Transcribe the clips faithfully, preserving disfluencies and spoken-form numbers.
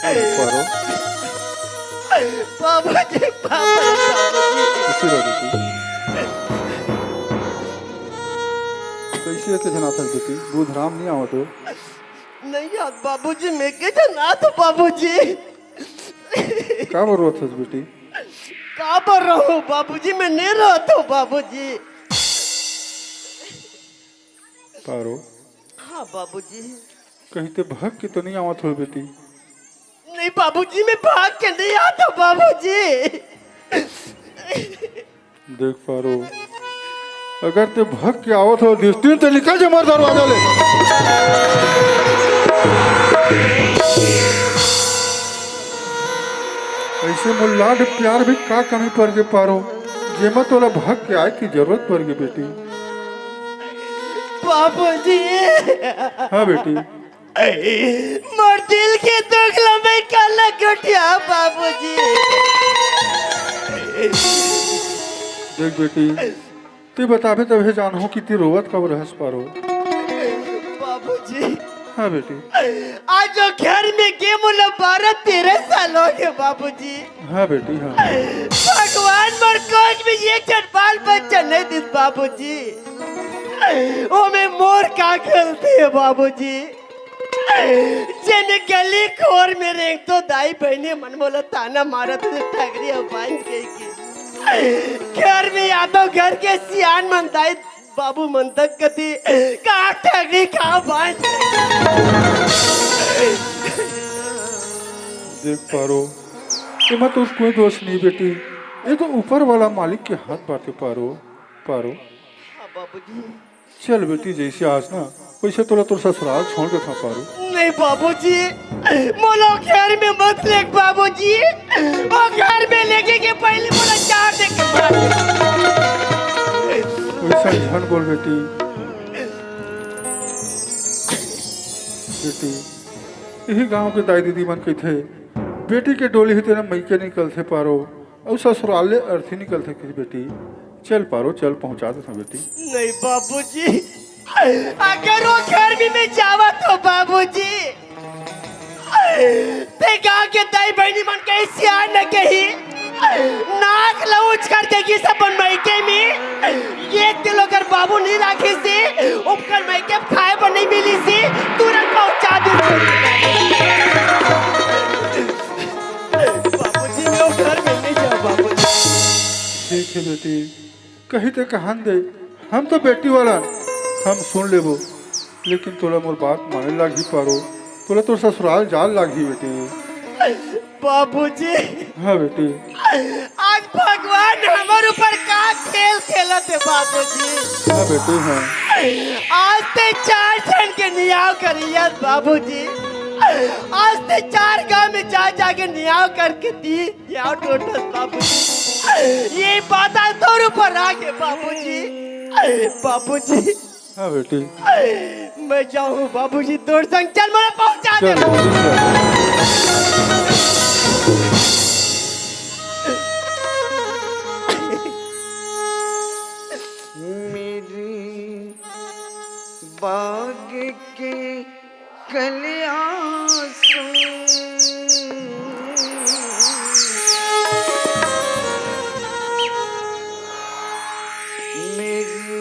पारो। बाबूजी, बाबूजी। खुशी रहो बेटी। कैसे के जनाथस बेटी? बुधराम नहीं आवत हो? नहीं आवत बाबूजी, मैं के जनाथों बाबूजी। काबर रोवत हस बेटी? काबर रोवों बाबूजी, मैं नहीं रोवत हों बाबूजी। पारो। हाँ बाबूजी। कहीं ते भग के तो नहीं आवत हो बेटी? नहीं बाबूजी, मैं भग के नहीं आवत हों बाबूजी। देख पारो, अगर ते भग के आवत हो दिस, ते निकल जा मोर दरवाजा ले। ऐसे मोर लाड प्यार में का कमी पड़ गे पारो, जेमा तोला भग के आए के जरूरत पड़ गे बेटी। बाबूजी। हाँ बेटी। मोर दिल के दुख ल मैं काला गोठियाहूं बाबूजी। देख बेटी, ते बताबे तभे जानहूं कि ते रोवत काबर हस पारो। बाबूजी। हाँ बेटी। आज वो घर में गे मोला बारह तेरह साल हो गे बाबूजी। हाँ बेटी, हाँ। भगवान मोर कोख में एक झन बाल बच्चा नहीं दिस बाबूजी। ओमे मोर का गलती हे बाबूजी? जेन गली खोर में रेंगथों दाई बहिनी मन मोला ताना मारत हे, ठगरी अउ बांझ कहिके। घर में आथों घर के सियान मन दाई बाबू मन तक कथे का ठगरी का बांझ। देख पारो, एमा तोर कोई दोष नहीं बेटी, ये तो ऊपर वाला मालिक के हाथ बाटे पारो, पारो। हाँ बाबूजी। चल बेटी, जैसे आस ना वैसे तोला तोर ससुराल छोड़ देथों पारो। नहीं बाबूजी, मोला घर में मत लेग बाबूजी। वो घर में लेगे के पहले मोला चार दे के मार। वैसा झन बोल बेटी। बेटी, यही गांव के दाई दीदी मन कहिथे, बेटी के डोली ही तेरा मइके निकलथे पारो। अउ ससुराल ले अर्थी निकलथे किस बेटी। चल पारो, चल, पहुंचा देथों बेटी। नहीं बाबूजी, अगर वो घर में मैं जावत हों बाबूजी, ते गांव के दाई बहिनी मन कही सियान न कही, नाक लउच कर देगी सब अपन मइके में। एक दिन अगर बाबू नहीं राखे से, ओकर मइके खाए बर नहीं मिली से, तुरंत पहुंचा दे। बाबूजी, मैं वो घर में नहीं जाऊँ, बाबूजी। ठीक है बेटी, कही ते कहन दे, हम तो बेटी वाला, हम सुन लेबो, लेकिन तोला मोर बात माने लागही पारो, तोला तोर ससुराल जाल लागही बेटी। बाबूजी। हाँ बेटी। आज भगवान हमर ऊपर का खेल खेलत हे बाबूजी। हाँ बेटी, हाँ। आज ते चार झन के नियाव करियस बाबूजी। आज ते चार गांव में जा जाके नियाव करके दी। यार डोटस बाबू, ये बात आज तोर ऊपर आ गे बाबूजी। बाबूजी। हाँ बेटी। मैं जाऊँ बाबूजी, तोर संग चल, मोला पहुँचा दे। चल बेटी, चल। मेरे बाग के कलियां सुन, मेरी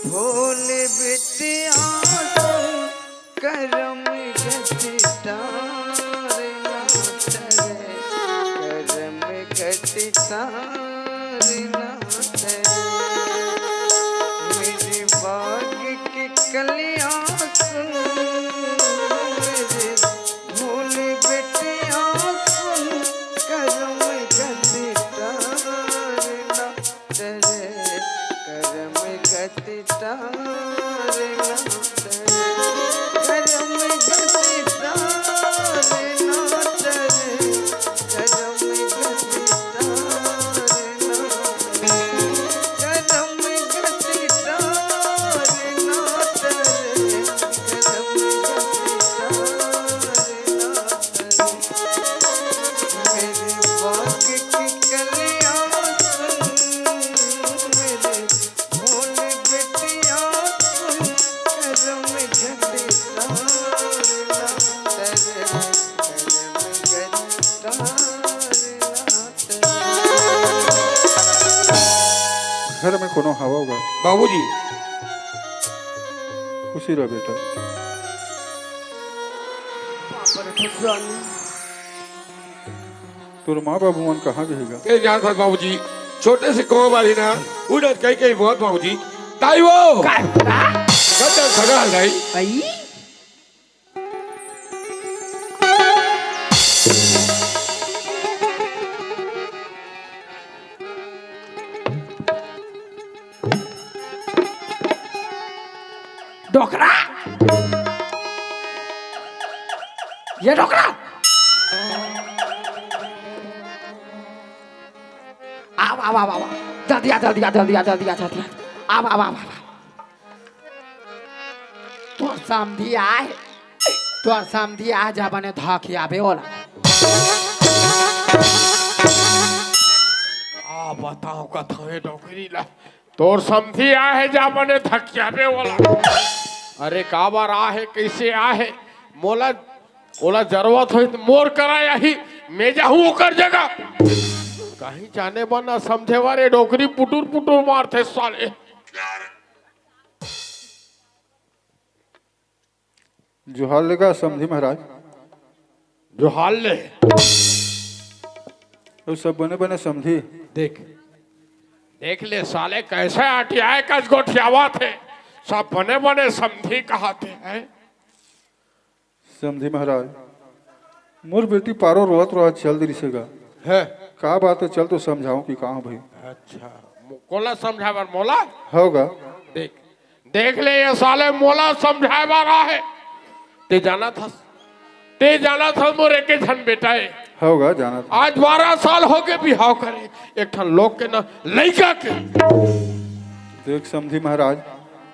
भोले बिटिया सुन, करम गति तारना तेरे, करम गति तारना तेरे। मेरे बाग की कलियां सुन, मेरे भोले बिटिया सुन, करम गति तारना तेरे, करम गति तारना तेरे, करम गति तारना तेरे, करम गति तारना। घर में कोनो हवा होगा। बाबूजी। खुशी रह बेटा। तोर माँ बाबू मन कहाँ गए गा? के जान था बाबूजी, छोटे से कुआं बारी ना, उड़त कहीं कहीं बहुत बाबूजी। ताई वो! का? गंदा खगा नहीं। आई? डोकरा, ये डोकरा, आव, आव, आव, आव। जल्दी आ, जल्दी आ, जल्दी आ, जल्दी आ, जल्दी आ। आव, आव, आव, आव। तोर समधी आए, तोर समधी आए, जा बने धकियाबे ओला। का बताओ कथवे डोकरी ला, तोर समधी आए हे, जा बने धकियाबे ओला। अरे काबर आए हे, कइसे आए हे, मोला ओला जरूरत होही त मोर करा आही, मैं जाहूं ओकर जगह। कहीं जाने बर ना समझे बर ए डोकरी पुटुर पुटुर मारथे साले। जोहार ले गा समधी महाराज। जोहार ले। अउ सब बने बने समधी। देख, देख ले साले कैसे आटियाए कस गोठियावत हे। सब बने बने समधी कहत हे, हैं? समधी महाराज, मोर बेटी पारो रोवत रोवत चल दिस गा। है। का बात हे, चल तो समझाऊं कि का भाई। अच्छा, मो-, कोला समझाए बर मोला? हव गा। देख, देख ले ये साले मोला समझाए बर आए हे। ते जानत हस, ते जानत हस मोर एके झन बेटा हे। हव गा, जानत हस। आज बारह साल होगे बिहाव करे, एक ठन लोग के ना लइका के। देख समधी महाराज,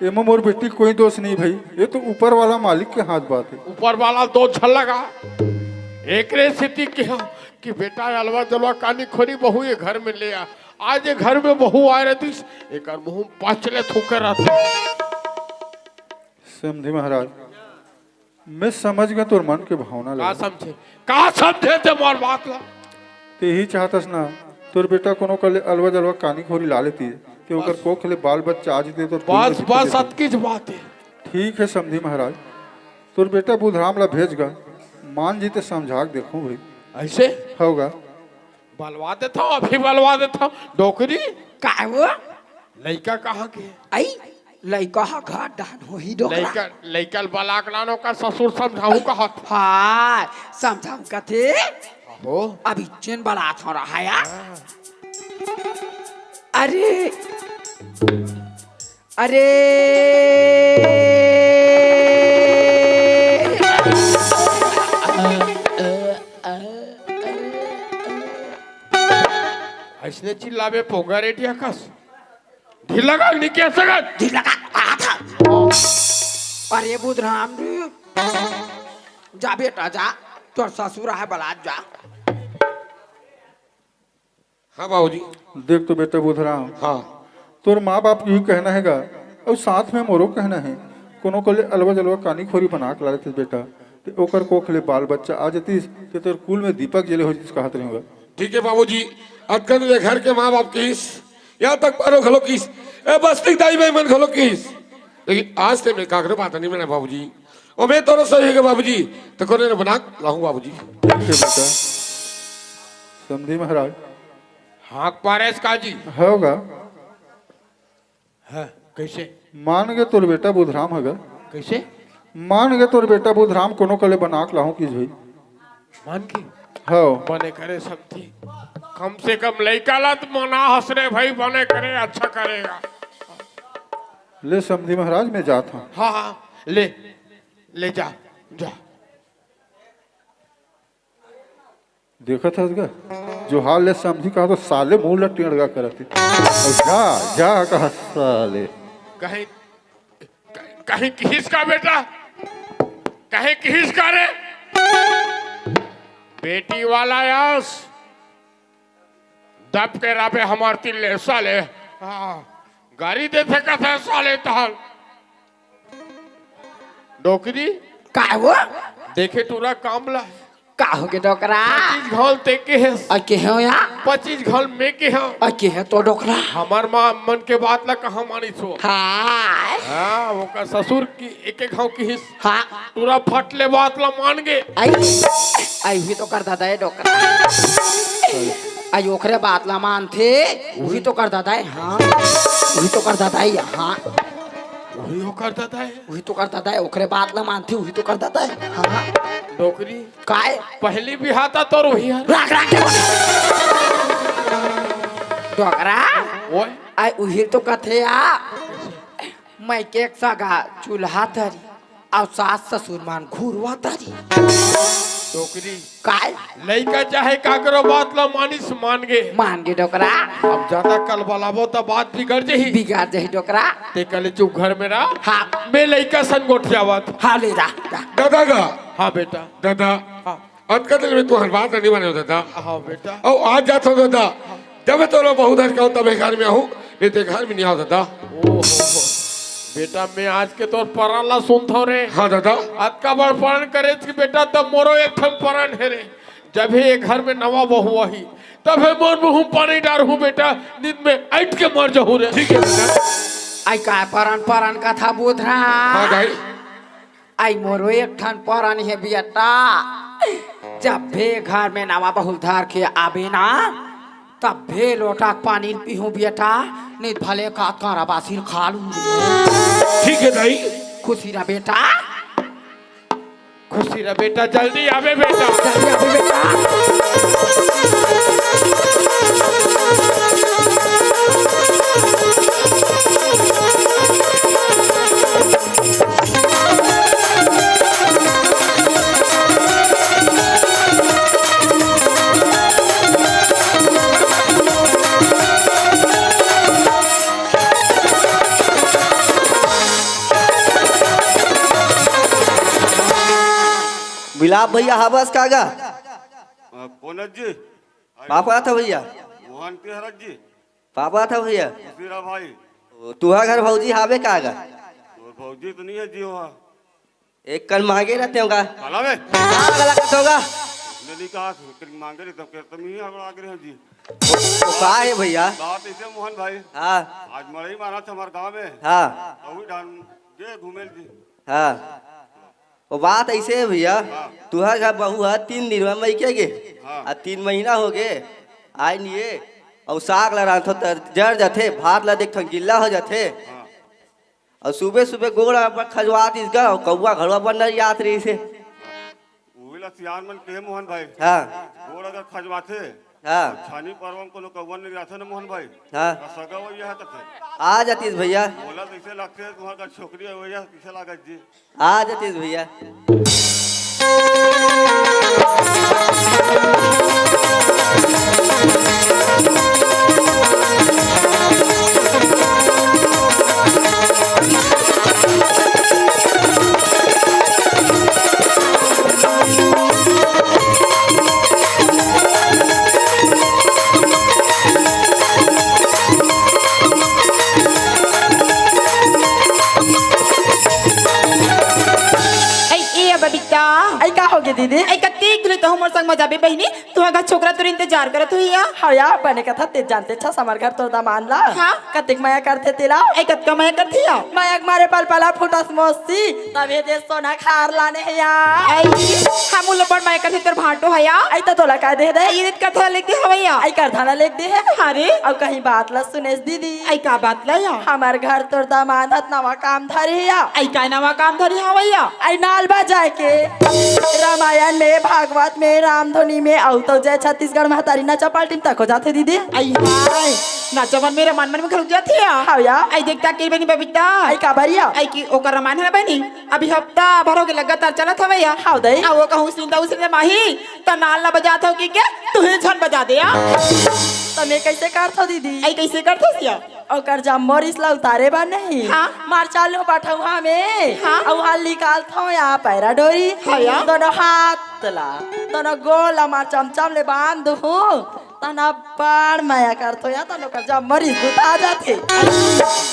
एमा मोर बेटी कोई दोष नहीं भाई, ये तो ऊपर वाला मालिक के हाथ बात हे। ऊपर वाला दोष झन लगा, एकरे सेती किहा कि बेटा अलवा जलवा कानी खोरी बहू ये घर में ले आ। आज ये घर में बहू आए रहतीस, एकर मुंह में पाँच ले थूके रहते। समधी महाराज, मैं समझ गया तोर मन के भावना ला। का समझे? का समझे ते मोर बात ला? ते ही चाहतस ना, तोर बेटा कोनो कले अलवा जलवा कानी खोरी ला लेती, ते ओकर बस। कोख ले बाल बच्चा आ जते, तोर कुल बस, में दिक्कत बस, देती। अतकीच बात हे। ठीक हे समधी महाराज, तोर बेटा बुधराम ला भेज गा, मान जी ते समझा के देखूं भाई। ऐसे? हव गा। बलवा देथव, अभी बलवा देथव। डोकरी। काय वो? लइका कहाँ के? आई, लइका ह घर डाहन होही डोकरा। लइका, लइका ल बलाक लानो का ससुर समझाहूं कहत। हाय, समझाहूं कथे? अहो। अभी चेन बलात हो रहा है यार। हाँ। अरे, अरे। अइसने चिल्लाबे पोगा रेडिया कस। ढीला का निके सगत। ढीला का कहा था। अरे बुधराम रे। जा बेटा जा। तोर ससुर हे बलात जा। हाँ बाबूजी। देख तो बेटा बुधराम, हाँ। तोर माँ बाप के भी कहना हे गा, अउ साथ में मोरो कहना हे, कोनो कले अलवा जलवा कानी खोरी बना के ला लेतिस बेटा, ते ओकर कोख ले बाल बच्चा आ जतिस, ते तोर कुल में दीपक जले हो जतिस कहत रहेंव गा। ठीक हे बाबूजी, अतकन ले घर के माँ बाप किस, यहाँ तक पारो घलो किस, ए बस्ती के दाई भाई मन घलो किस, लेकिन आज ते मैं काकरो बात नहीं माने बाबूजी। ओ मैं तोरो सही हे बाबूजी, त कोने ने बना लाहूं बाबूजी। ठीक हे बेटा। समधी महाराज। हाँक पारेस का जी? हव गा। हाँ, कइसे? मान गे तोर बेटा बुधराम ह गा। कइसे? मान गे तोर बेटा बुधराम कोनो कले बना के लाहूं किस भाई। मान के? हव। बने करे समधी। कम से कम लइका ला त मना हस रे भाई, बने करे, अच्छा करे गा। ले समधी महाराज, मैं जात हंव। हाँ, हाँ, ले, ले जा, जा। देखत हस गा, जोहार ले समधी कहा तो साले मुंह ला टेढ़गा करत हे। जा, जा कहा साले। कहीं कहीं किहिस का बेटा? कहीं किहिस का रे? बेटी वाला आस दब के राबे हमर तीर ले साले। हाँ, गारी देथे कथे साले तहन। डोकरी। काय वो? देखे टूरा काम ला। का होगे डोकरा? पच्चीस घांव ते केहेस। अ केहेंव या? पच्चीस घांव में केहेंव। अ केहेंव तो डोकरा। हमर माँ मन के बात ला कहाँ मानिस वो? हाय। हाँ, ओकर ससुर की एक एक घांव किहिस। हाँ। टूरा फट ले बात ला मान गे। आई, आई उही तो कर ददा ए डोकरा। आई ओकरे बात ला मानथे, उही तो कर ददा ए, हाँ। उही तो कर ददा ए, हाँ। उही ओकर ददा ए। उही तो कर ददा ए, ओकरे बात ला मानथे, उही तो कर ददा ए, हाँ। डोकरी। काय? पहली बिहाव त तोर उही हर। राख, राख, राख। डोकरा। ओए। आई उही तो कथे या। मइके के सगा चूल्हा तरी, अउ सास ससुर मन घुरवा तरी। डोकरी। काय? लइका चाहे काकरो बात ला मानिस, मान गे। मान गे डोकरा। अब जादा कलबलाबो त बात बिगड़ जही। बिगड़ जही डोकरा। ते कले चुप घर में रह। हाँ। मैं लइका सन गोठियावत। हाँ, ले जा, जा। ददा गा। हाँ बेटा। ददा। हाँ। अतका दिन में तुहर बात नहीं माने हो ददा। हाँ बेटा। अउ आज जात हो ददा। जब तोला बहुत हर कहूँ तबे घर में आहूँ, नहीं ते घर में नहीं आओ ददा। ओहो हो। बेटा, मैं आज के तोर परान ला सुनथव रे। हाँ ददा। अतका बड़ परान करे कि बेटा, तब मोरो एक ठन परान हे रे। जब हे ये घर में नवा बहू आही, तब हे मोर मुँह पानी डारहूँ बेटा, नींद में अइट के मर जहूँ रे। ठीक है ददा। आई का परान, परान कथा बोध रहा। हाँ दाई। आई मोरो एक ठन परान हे बेटा, जब भी घर में नवा बहू धर के आबे ना, तब भी लोटा के पानी पीहूँ बेटा, नहीं भले का कारा बासिल खा लूँ। ठीक है दाई। खुशी रह बेटा। खुशी रह बेटा, जल्दी आबे बेटा। जल्दी आबे बेटा। बिलाप भैया, हावस का गा? अ, कोन जी? पाप करत हव भैया? मोहन के हरत जी। पाप करत हव भैया? खुशी रह भाई। ओ, तुहा घर भौजी हावे का गा? और भौजी तो नहीं है जी वहाँ। एक कन मांगे रहते होगा। चला बे। का गला कत होगा? मैंने कहा, "फिर मांगे रहे, तब के तुम ही हड़बड़ा के रहे जी।" ओ, ओ, का है भैया? बात ऐसे मोहन भाई। हाँ। आज मड़ई मारा था हमारे गाँव में। हाँ। वही डान के घूमे जी। हाँ। वो बात ऐसे है भैया, हाँ। तुहर घर बहू है, तीन दिन में मइके गे, हाँ। आ तीन महीना हो गे, आय नहीं है। और साग ला रांधो त जर जाथे, भात ला देखथन गिल्ला हो जाथे। हाँ। और सुबह सुबह गोड़ अपन खजवात इस गा, और कौआ घरवा बन रही याद रही से। उही ला सियान मन के मोहन भाई। हाँ। गोड़ अगर खजवाथे, हाँ। छानी परवा म कोनो कौआ नहीं रहथे ना मोहन भाई। हाँ। बस सगा वही है तथे। आ जातीस भैया। बोला तो इसे लगथे तुम्हारा छोकरी है भैया, किसे लागत जी? आ जातीस भैया। ऐ, ए बबीता। ऐ, का होगे दीदी? ऐ, कतेक दिन ले तो हमर संग म जाबे बहिनी, तुहा घर छोकरा तोर इंतजार करत होही या। हाँ या, बने कथा ते जानते छस हमर घर तोर दमांद ला। हाँ। कतेक मया करथे तेला। ऐ, कतका मया करथे या? मया के मारे पल पला फूटस मौसी, तभे दे सोना खार लाने हे या। ऐ, हम उला बड़ मया करथे तोर भांटो ह या। ऐ, त तोला का दे दे? ऐ, रीत कथा लेके हवै या। ऐ, करधा ला लेके दे हे। अरे। अउ कहीं बात ला सुनेस दीदी। ऐ, का बात ला या? हमर घर तोर दमांद हत नवा काम धरे या। ऐ, का नवा काम धरे हवै या? ऐ, नाल बजाए के। रामायण में, भागवत में, रामधुनी में, अउ तो जय छत्तीसगढ़ महतारी नचा पार्टी में तको जाथे दीदी। ऐ, हाय, नचा मन में, रामायण मन में घुस जाथे या। हाँ या। ऐ, देखता के बनी बबीता। ऐ, का बरिया? ऐ, कि ओकर रामायण है बनी। अभी हफ्ता भर होगे लगातार चलत हवै या। हाव दई। आ वो कहूँ सिंदा उसिंदा माही, त नाल ला बजात हव कि के, तुही झन बजा दे या। त मैं कैसे करथव दीदी? ऐ कैसे करथस या? ओकर जम्मो रिस ला उतारे बर नहीं। हाँ। मार चालू बठौहा में। हाँ। अउ हाल निकालथव या पैरा डोरी। हाँ या। दोनों हाथ ला, दोनों गोड़ ला मार चमचम ले बांध दूहूँ। तन अब्बड़ मया करथो या, तन ओकर जम्मो रिस बुता जाथे।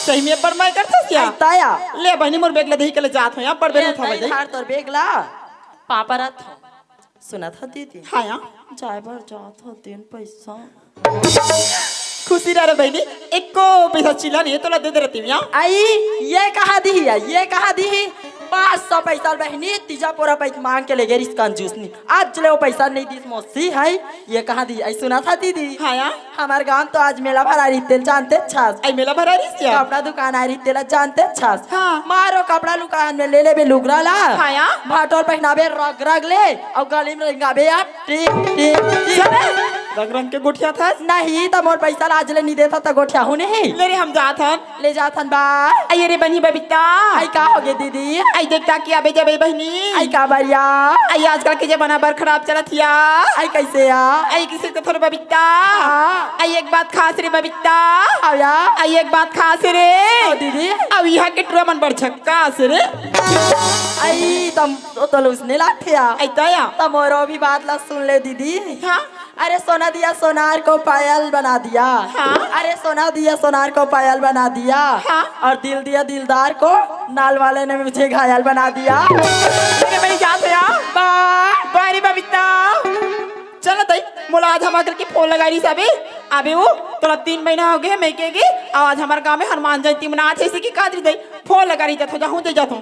सही में अब्बड़ मया करथस या? अइता या। ले बहिनी, मोर बेग ला देही के ले जात हो या, अब्बड़ बेर ले होत हवय दे। धर तोर बेग ला। पापा रहत हो। सुनत ह दीदी? हाँ या। जाए बर जात ह, देन पैसा। खुशी रह रे बहिनी, एको पैसा चिल्ला नहीं, तोला दे दे रहती मियाँ। आई, ये कहाँ दी है, ये कहाँ दी है? पाँच सौ पैसा बहिनी, तीजा पोरा पैसा मांग के ले गे रिस कंजूस नी। आज ले वो पैसा नहीं दीस मौसी है, ये कहाँ दी? आई सुनत ह दीदी? हाँ या। हमार गांव तो आज मेला भरा रही तेल जानते छस। आई मेला भरा रही सिया? कपड़ा दुकान आ रही तेला जानते छस। हाँ। मारो कपड़ा दुकान में ले लेबे लुगरा ला। हाँ या। भाटोल पहनाबे रग रग ले, और गली में रेंगाबे आप टिक टिक टिक। सुने, रंग रंग के गोठिया था। नहीं, त मोर पैसा ला आज ले नहीं देता त गोठिया हूँ नहीं। ले रे, हम जात हन। ले जात हन बा। आइए रे बनी बबीता। आई का होगे दीदी? आई देखता कि अबे जबे बहिनी। आई का बरिया? आई आजकल के जमाना बर खराब चलत हिया। आई कैसे या? आई किसे तो थोड़ा बबीता। हाँ। आई एक बात खास रे बबीता। आओ या। आई एक बात खास रे। आओ दीदी। अब यहाँ के टुरा मन बड़ झक्कास रे। आई तम तो, तो उसने लाथे या। आई तो या। तम मोरो भी बात ला सुन ले दीदी। हाँ। अरे सोना दिया सोनार को पायल बना दिया। हाँ। अरे सोना दिया सोनार को पायल बना दिया। हाँ। और दिल दिया दिलदार को, नाल वाले ने मुझे घायल बना दिया। अरे मेरी जान से यार। बा। बारी बबीता। चल दई, मोला आधा माकर के फोन लगा रही साबे। अबे वो तोला तीन महीना हो गए, मैं के गे, आज हमारे गांव में हनुमान जयंती मनात हे, इसी की कादरी दई, फोन लगा रही जात हो, जाहूं दे जात हूं।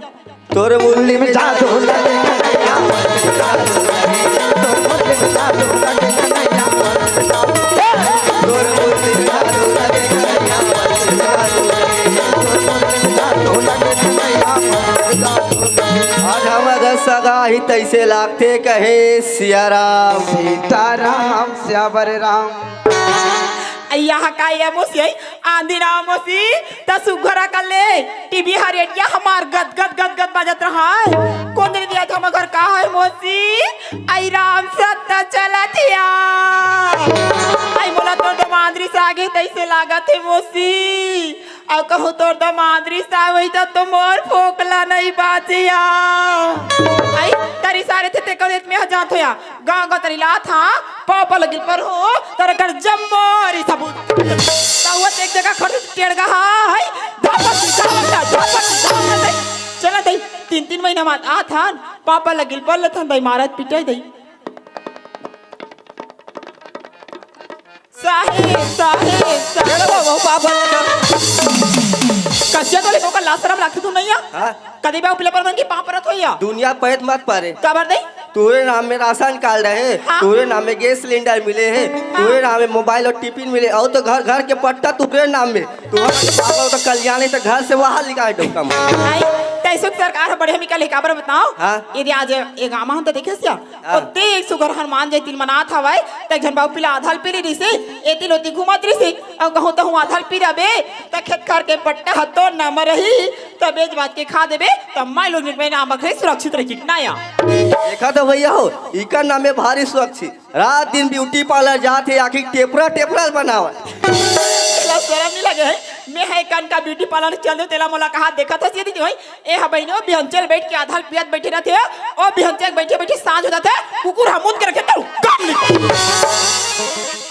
तोर मुरली में जादू लगे। आज हमर सगा ही तैसे लागथे कहे सिया राम। सीताराम श्यावर राम। अइया हा का ये मोसी, आंधी ना मोसी, त सुघर कर ले। टीवी हा रेडिया हमार गद गद गद गद बाजत रहा है। कोन दिन दिया था मगर का है मोसी? आई राम सत्ता चलत या। आई मोला तोर दमांद रिस आगे तैसे लागत हे मोसी। अउ कहूँ तोर दमांद रिस आवई त तो मोर फोकला नहीं बाचे या। आई तरी सारे थे तेको देत में जात होया। गाँव गाँव तरी लात हा, पापा लगिल पर हो, तर कर जम्मो रिस सबूत। ताऊ एक जगह खड़ टेड़गा हा, है, धापक धापक धापक धापक। चला दई, तीन तीन महीना बाद आत हा, पापा लगिल पर लथन दई मारत पिटाई दई। साहेब, साहेब, साहेब। चलो, वो पापा। कसिया तो लेको का लाज शरम लागथे तो नहीं या? हाँ। कदी बा उपले पर मन की पाँव परत होइया। दुनिया पैत मत पारे। काबर दे? तोरे नाम में राशन कार्ड है, हाँ। तोरे नाम में गैस सिलेंडर मिले है, हाँ। तोरे नाम में मोबाइल और टिफिन मिले, और तो घर घर के पट्टा तुकरे नाम में। तुम्हारा बाबा तो कल्याण है तो घर से बाहर निकाल दो कम। आई, तैसे सरकार है बड़े हमी का लेकर बताओ। हाँ। यदि आज ये गामा हम तो देखे सिया, हाँ। ओते एक सुघर हनुमान जयंती मनात हवय, त एक झन बाबू पिला आधल पीरी रिसे, एती लोती घूमत रिसे, अउ कहूँ तहूँ आधल पीरा बे, त खेत खार के पट्टा ह तोर नाम रही, त बेच बाच के खा देबे, त माई लोग निर्मय नाम बखरे सुरक्षित रही कि ना या। देखा तो भैया हो, इकर नाम में भारी सुरक्षित। रात दिन ब्यूटी पार्लर जात हे, आखिर टेपरा टेपरा बनावत। तेला शरम नहीं लगे है, मैं है कन का ब्यूटी पार्लर चल दे, तेला मोला कहा देखत हस ये दीदी होई, ए ह बहिनी, ओ बिहंचल बैठ के आधा ल पियत बैठे रहिथे, ओ बिहंचल बैठे बैठे सांझ हो जाथे, कुकुर ह मुंद के रखे तहु गम निकल।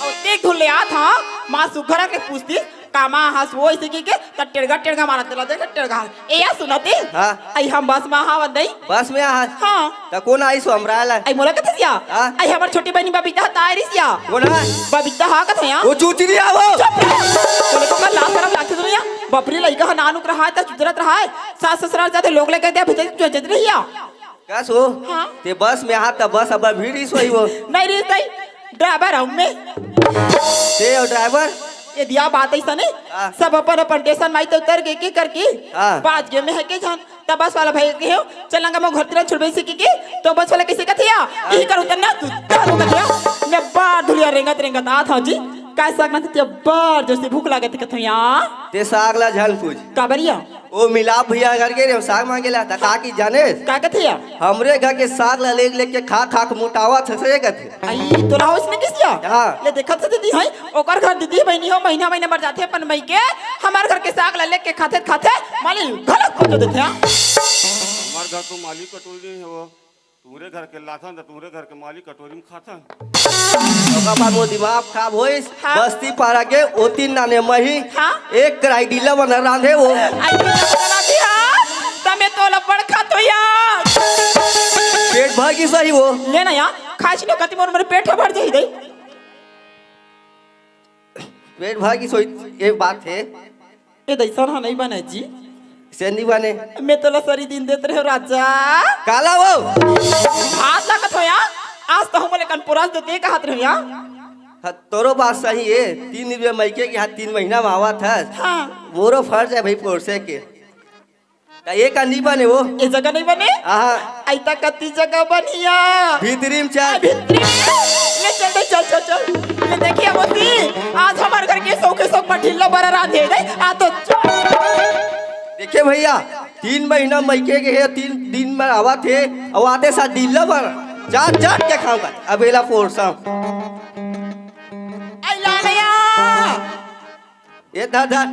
अउ तेक धुन ले आत हा, माँ सुघर के पूछती, का माँ हस वो ऐसे की के, त टेड़गा टेड़गा मारत तेला देख टेड़गा। ए या सुनती? हाँ। आई हम बस में हावत दई। बस में हावत? हाँ। त कोन आइस हमर ला? आई मोला कथे सिया? हाँ। आई हमर छोटी बहिनी बबीता ह त आय रिस या। कोन ह? बबीता हा कथे या। वो चूचरी आवो। चुप रह। तोले को का लाज शरम लागथे तो या। बपरी लइका ह नानुक रहा है त चुदरत रहा है। सास ससुराल जाथे लोग ले कहते भीतर चुदरत रही या। कस हो? हाँ। ते बस में हाथ त बस अब भीड़ इस वही वो। नहीं रिस नहीं। ड्राइवर हूँ मैं। ते हो ड्राइवर? ये दिया बात ऐसा नहीं। हाँ। सब अपन अपन स्टेशन माई तो उतर गए के करके। हाँ। बाज गए मैं है के जान। तब बस वाला भाई के हो, चलंगा मैं घर तेरा छुड़बे से की के, तो बस वाला कैसे कथिया? यही करू तना तू, तू कथिया। मैं बार धुलिया रेंगत रेंगत आ था जी। काय सकना थी बार जैसे भूख लागत कथिया। ते साग ला झन पूछ। काबरिया? ओ मिलाप भैया घर के रे साग मांगेला, त का की जाने? का कथिया? हमरे घर के साग ला लेग लेग के खा खा के मोटावा छसरे कथे। आई, तोला होश नहीं किसिया? हाँ। ले देखत से दीदी है, ओकर घर दीदी बहिनी हो, महीना महीना मर जाथे अपन मई के, हमार घर के साग ला लेके खाथे खाथे, माली घलक खोज देथे, हाँ। हमार घर तो माली कटोरी नहीं है वो, तुम्हरे घर के लाथन, त तुम्हरे घर के माली कटोरी में खाथन। ओकर बाद मोर दिमाग खराब होइस, हाँ। बस्ती पारा के ओ तीन नाने मही, हाँ। एक कढ़ाई डीला बना रांधे वो। आई, डीला बना रांधे, हाँ। तमे तोला बड़ खातो यार। पेट भागी सही वो। ले ना यार, खाइस न कति मोर, मोर पेट भर जाही दई। पेट भागी सोई, ये बात हे। ए दई, अइसन ह नइ बने जी। से नइ बने। मैं तोला सरी दिन देत रहेंव राजा। काला वो? भात लागत हो यार, आज तो हमन लेकन पुरस देते कहत रहेंव यार। हाँ, तोरो बात सही हे, तीन रुपया मइके के हाथ तीन महीना में आवत हस। हाँ। मोरो फर्ज हे भाई पोरसे के। त ए का नइ बने वो? ए जगह नइ बने? आहा। अइता कति जगह बनिया? भीतरी में चल। आ, भीतरी में? ले चल दे, चल, चल, चल। ले देखिए मोसी, आज हमर घर के सौखे सौख म ढिल्ला बरा रांधे दे। आ तो चल। देखे भइया, तीन महीना मइके गे हे, तीन दिन में आवत हे, अउ आते साथ ढिल्ला बरा। चाट चाट के खाऊंगा। अब एला पोरसा। अइ ला नया। ए धर, धर।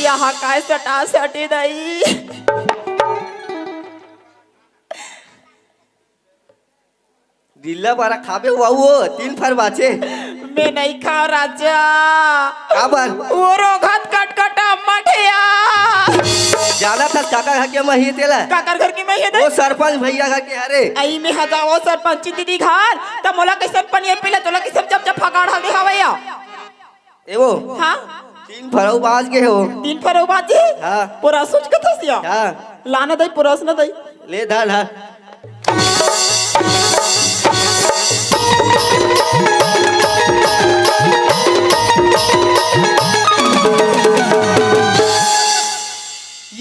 यहाँ काय सटा सटी दई। ढिल्ला बरा खाबे हुआ वो, तीन फर बाचे। मैं नइ खांव राजा। काबर? वो रोगत कटकट अम्मट हे यार। जानत हस काकर घर के मही तेला? काकर घर के मही हे ते? वो सरपंच भइया घर के हरे। अई मैं ह जावंव सरपंच दीदी घर, त मोला कइसन पनियर पिला, तोला कइसन चप चप फगाड़ हल दे हवय या। ए वो। हाँ? तीन फर अउ बाच गे हो। तीन फर अउ बाच गे? हाँ। पुरस सोच के थसिया। हाँ। लाना दई, पुरस ना दई। ले धर, धर।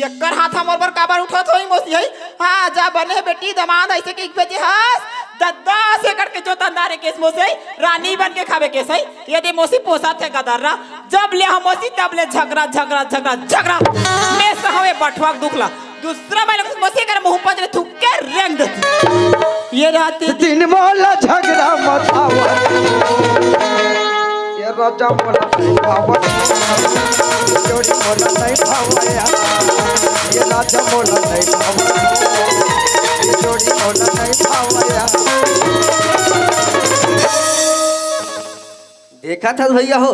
एकर हाथ हमर बर काबर उठत होही मोसी हई? हाँ, जा बने हे बेटी, दमाद अइसे के एक बजे हस, दस, दस एकड़ के जोतन दारे केस मोसी हई, रानी बन के खाबे केस हई। ये दे मोसी पोसत हे गदर्रा, जब ले हम मोसी तब ले झगरा, झगरा, झगरा, झगरा। मैं सहवे बठवा के दुख ला, दूसरा मैं मोसी कर मुंह पजरे थूक के रेंग देती। ये रात दिन मोला झगरा मत आवा। ये राजा मोला नहीं भावत, ये जोड़ी मोला नहीं भावया। ये राजा मोला नहीं भावत, ये जोड़ी मोला नहीं भावया। देखत हस भइया हो,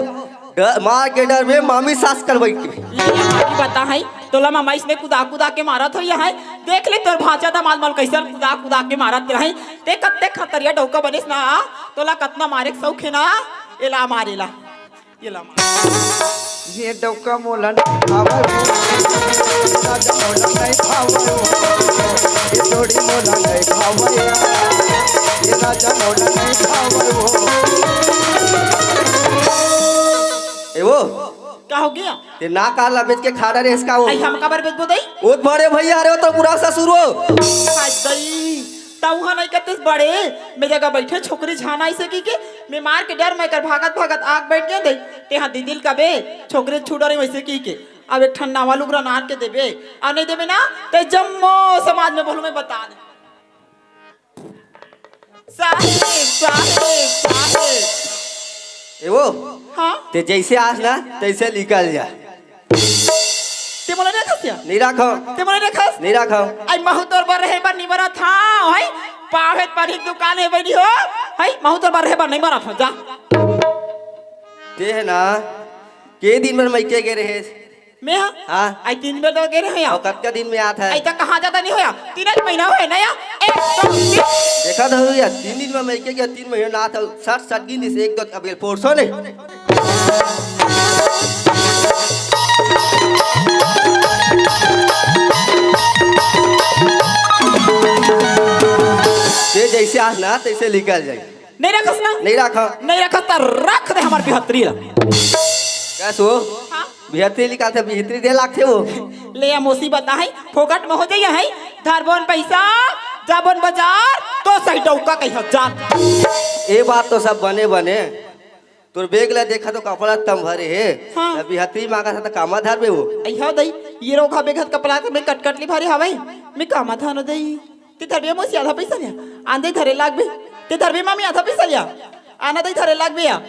डर, मार के डर में मामी सास कर बैठ के। ले, ये मामी बता है, तोला मामा इसने कुदा कुदा के मारत हो यहाँ है। देख ले तोर भांचा दमाद मन कइसन कुदा कुदा के मारत रहे। ते कत्ते खतरिया डौका बनिस ना, तोला कतना मारे के सौख हे ना, एला मार एला, एला मार। ये डौका मोला नहीं भावे हो, राजा मोला नहीं भावे हो, ये जोड़ी मोला नहीं भावे हो, ये राजा मोला नहीं भावे हो। ए वो, का हो गया? ते ना काला बेच के खा डरे इसका वो। आई हम काबर बेचबो दई? वो बड़े भइया, अरे वो तो बुरा ससुर हो। हाय दई, तऊ हा नहीं कतिस बड़े, मैं जगह बैठे छोकरी झाना अइसे की के, मैं मार के डर मैं कर भागत भागत आग बैठ गए दई। ते हा दीदी ल कबे, छोकरी छू डरे वइसे की के। अब एक ठन नावा लुगरा नार के देबे, अउ नहीं देबे ना, ते जम्मो समाज में बोलूं मैं बता दे। साहेब, साहेब, साहेब। ए वो, हाँ? ते जइसे आस ना, तइसे निकल जा। ते मोला नइ रखस या? नइ रखंव। ते मोला नइ रखस? नइ रखंव। आई महूं तोर बर रहे बर नइ मरत हंव, हई? पाव हे त पनही के दुकान हे बइनी हो, हई? महूं तोर बर रहे बर नइ मरत हंव, जा। ते हे ना, के दिन बर मइके गे रहेस? मैं हा? हाँ। आई तीन बेर तो गे रहे हो या। अउ कतका दिन में आत हे? आई तो कहाँ जाता नहीं होया। तीन एक महीना होए ना या। एक, दो, तीन। देखा था या, तीन दिन में मइके गया, तीन महीना ना था, सट सट गिन दिस, एक दो, अब ये फोर्सो नहीं। ते जइसे आस ना, तइसे निकल जाए। नहीं रखस ना? नहीं रखा। नहीं रखस त रख दे हमर बिहतरी ला। कस वो? हाँ? बिहतरी निकालथे, बिहतरी दे लागथे वो। ले या मोसी बता है, फोकट में हो जाइए है। धरबोन पैसा, जाबोन बाजार, तो सही डौका कही हजार। ए बात तो सब बने बने। तोर बेग ला देखा तो कपड़ा तम भरे हे। हाँ। त बिहतरी मांगा था त कामा धरबे वो। अइहा दई, ये रोखा बेग हत कपड़ा त मैं कटकटली भरे हवई। मैं कामा थानो दई। ते धरबे मोसी आधा पैसा लिया। आंदे धरे लागबे। ते धरबे मामी आधा पैसा लिया। आना दई धरे लागबे या।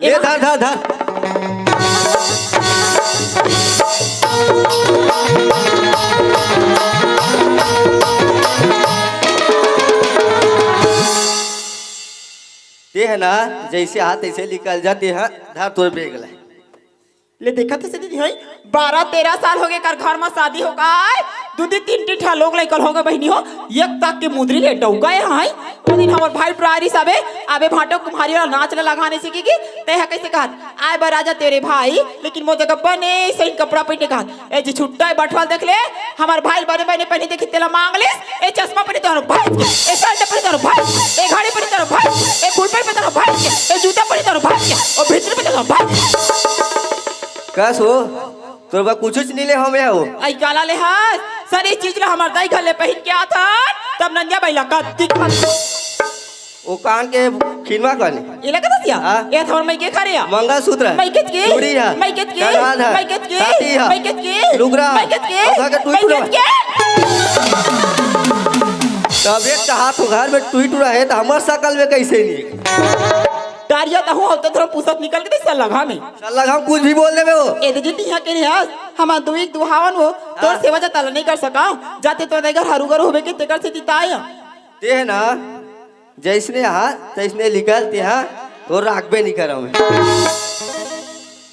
ले धर, धर, धर। ते है ना, जैसे हाथ तैसे निकल जाते हैं। धर तोर बेग ला। ले देखत हस दीदी, हई बारह तेरह साल होगे कर घर म शादी हो काय, दू दू तीन तीन ठा लोग लइका होगे बहिनी हो, एक तक के मुंदरी ले डौका ए हई। ओ दिन हमर भाई टुरारी सबे आबे भांटो कुम्हारी वाला नाच ल लगाने सीखी की, ते ह कैसे कहत, "आए बर राजा तेरे भाई, लेकिन मोर जगह बने सही कपड़ा पहिने," कहत, ए जी छुट्टा ए बठवाल देख ले, हमर भाई बने बने पहिने देखी तेला मांग लेस, ए चश्मा पहिने तोर भाई के, ए शर्ट पहिने तोर भाई, ए घड़ी पहिने तोर भाई, ए फुल पैंट पहिने तोर भाई के, ए जूता पहिने तोर भाई के, ओ भीतर पहिने तोर भाई के। कस हो, तोर बा कुछ नहीं ले हमें हो। आई काला ले हास, सर ये चीज ला हमर दाई घर ले पहिन के आथन, तब नंदिया बइला का दिखत। ओ कान के खिनवा काने। एला कथस या? हाँ। ए थोर मइके खरे या। मंगलसूत्र। मइकेच के? चूड़ी है। मइकेच के? कनार है। मइकेच के? साटी है। मइकेच के? लुगरा। मइकेच के? और घर के टुई टुरा। मइकेच के? तब एक कहा तो घर में टुई टुरा है तो हमर सकल में कैसे नहीं? डारिया तहु होते थोड़ा पुसत निकल के दे सल्लघा में। सल्लघा में कुछ भी बोल देबे हो। ए दे जी तिहा के रियाज, हम दुई दुहावन हो, तोर हाँ। सेवा जता नहीं कर सका। जाते तो देगर हरू गर होबे के तेकर से तिताय। ते है ना, जैसने हा, तैसने निकल ते हा, तोर राखबे नहीं करम।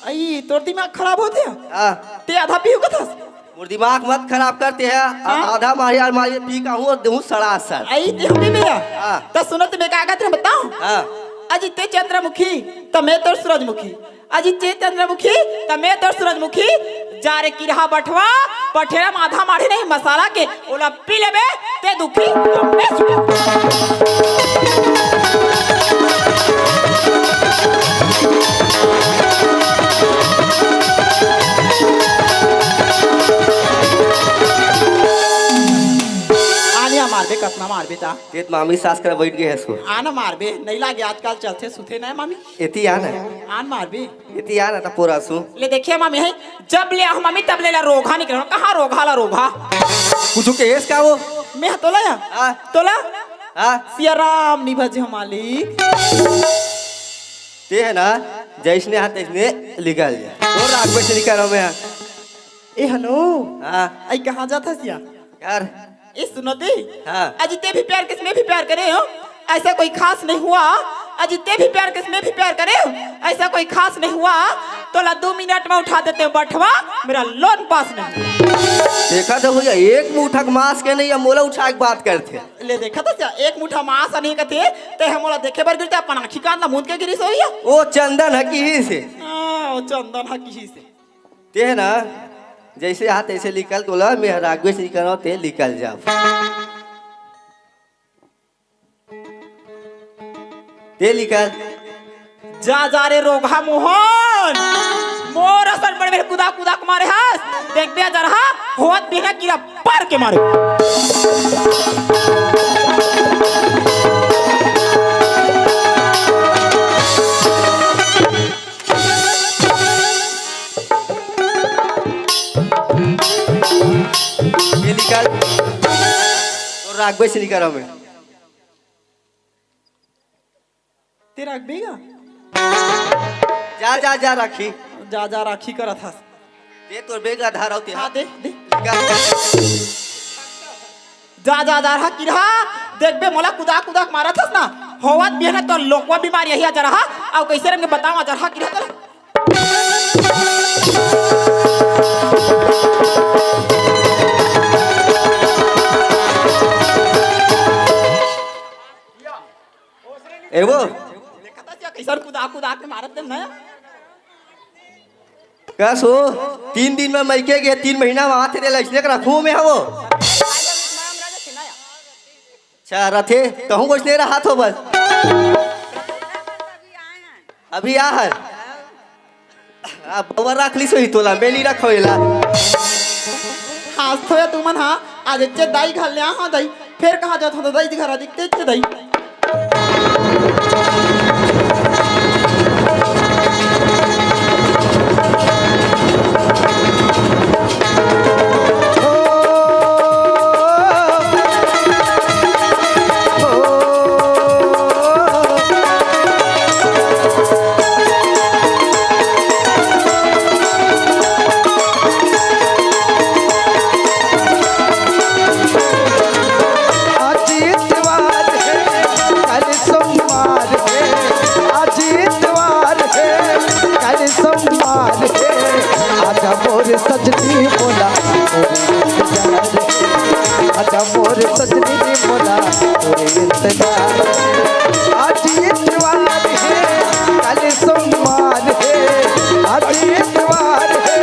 आई, तोर दिमाग खराब होथे? हाँ। ते आधा पीहू कथस? मोर दिमाग मत खराब करते है। आ-, हाँ? आधा मारी आर मारी पी का हूँ और देहूँ सड़ा सर। आई, ते हम भी भैया। हाँ। त सुनत में का कहत रहे बताओ? हाँ। अजी ते चंद्रमुखी, त मैं तोर सूरजमुखी। अजी ते चंद्रमुखी, त मैं तोर सूरजमुखी। जा रे किरहा बठवा, पठेरा माथा माढ़े नहीं मसाला के, ओला पी लेबे, ते दुखी, त मैं सुखी। आनिया मारबे, कतना मारबे ता? तेत मामी सास कर बैठ गए हस को। आना मारबे, नहीं लागे आजकल चलथे सुथे ना मामी। एती आना। आन मारबे। एती आना त पोरा सु। ले देखिए मामी है, जब ले आह मामी तब ले ला रोघा निकल। कहाँ रोघा ला रोघा? कुछ के एस का वो? मैं ह तोला या? हाँ। तोला? हाँ। सिया राम निभा जी हम मालिक। ते है ना, जैसने हाथ तैसने निकल जा। और रात में से निकल रहा मैं। ए हेलो। हाँ। आई कहाँ जात हस या? यार। ए सुनो दे। हाँ। अजी ते भी प्यार किस, मैं भी प्यार करे हो। ऐसा कोई खास नहीं हुआ। अजी ते भी प्यार किस, मैं भी प्यार करे हो। ऐसा कोई खास नहीं हुआ। तोला दो मिनट में उठा देते हो बठवा, मेरा लोन पास नहीं। देखा तो भैया, एक मुठक मास के नहीं, या मोला उठा के बात करथे। ले देखा तो क्या, एक मुठा मास नहीं कथे, ते हम मोला देखे बर गिरते, अपन आँखी कान ला मूंद के गिरी सोइया। ओ चंदन ह किही से। हाँ, ओ चंदन ह किही से। ते है ना, जैसे आ तैसे निकल तोला, मैं हर आगू से निकल रहा हूँ, ते निकल जा। ते निकल। जा, जा रे रोगहा मोहन, मोर असन बड़ मेरे कुदा कुदा के मारे हस, देखबे जरा, होत बिना कीरा पार के मारे। ये निकाल। तो राखबे से निकाल हमें। ते राखबे गा? जा, जा, जा राखी। जा, जा राखी करत हस। दे तोर बेग आधार आउ ते। हाँ, दे, दे। निकाल। जा, जा, जा रहा किरहा। देखबे मोला कुदा, कुदा के मारत हस ना। होवत बिहने तोर लोकवा बीमारी यही आ जा रहा। अउ कैसे रंग बताओ आ जा रहा किरहा तोला। ए वो। देखत हस या कैसन कुदा, कुदा के मारत तेन ना। कस हो, तीन दिन में मइके गे, तीन महीना में आथे रे, लइसने के रखूं मैं हवो। अच्छा, रथे, तहूं कुछ नहीं रहा थो बस। अभी आ है। अब बबर रख ली सोही तोला, मैं नहीं रखो एला। हाँ, थोया तुमन हाँ, आज इच्चे दाई घर ले आ, हाँ दाई। फेर कहाँ जात हो तो दाई घर आ दिखते इच्चे दाई। सजनी मोला, अच्छा मोर सजनी मोला, तोरे इंतजार। आज इतवार हे, कल सोमवार हे, आज इतवार हे,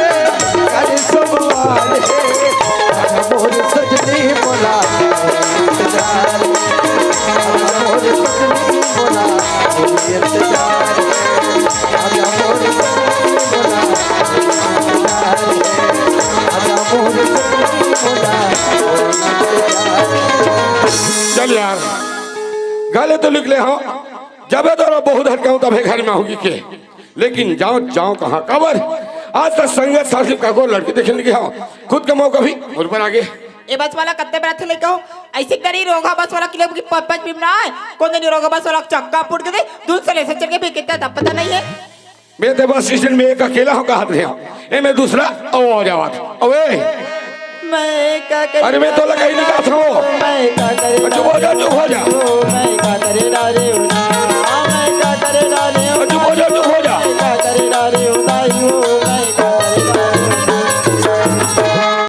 कल सोमवार हे। अच्छा मोर सजनी मोला, तोरे इंतजार। अच्छा मोर सजनी मोला, तोरे इंतजार। अच्छा मोर सजनी मोला, चल यार, गले तो लिख ले हो, जबे तो बहुत हटकाऊं तबे घर में होगी के, लेकिन जाओ जाओ कहाँ काबर? आज तक संगत साथी का को लड़की देखे नहीं गया, खुद कमाओ कभी। और पर आगे ए बस वाला कत्ते बरा थे लेके हो, ऐसी करी रोगा बस वाला किले की पच पच पिमना है। कौन दिन रोगा बस वाला चक्का पुट के दे, दूध से ले से चल के भी कितना तब पता नहीं है। मैं तो बस स्टैंड में एक अकेला हूँ, कहा थे ए मैं दूसरा। ओ आ जावा था। अबे मैं का करे अरे मैं तो लगा ही नहीं कहा था वो। मैं का करे चुप हो जा, चुप हो जा। मैं का करे रे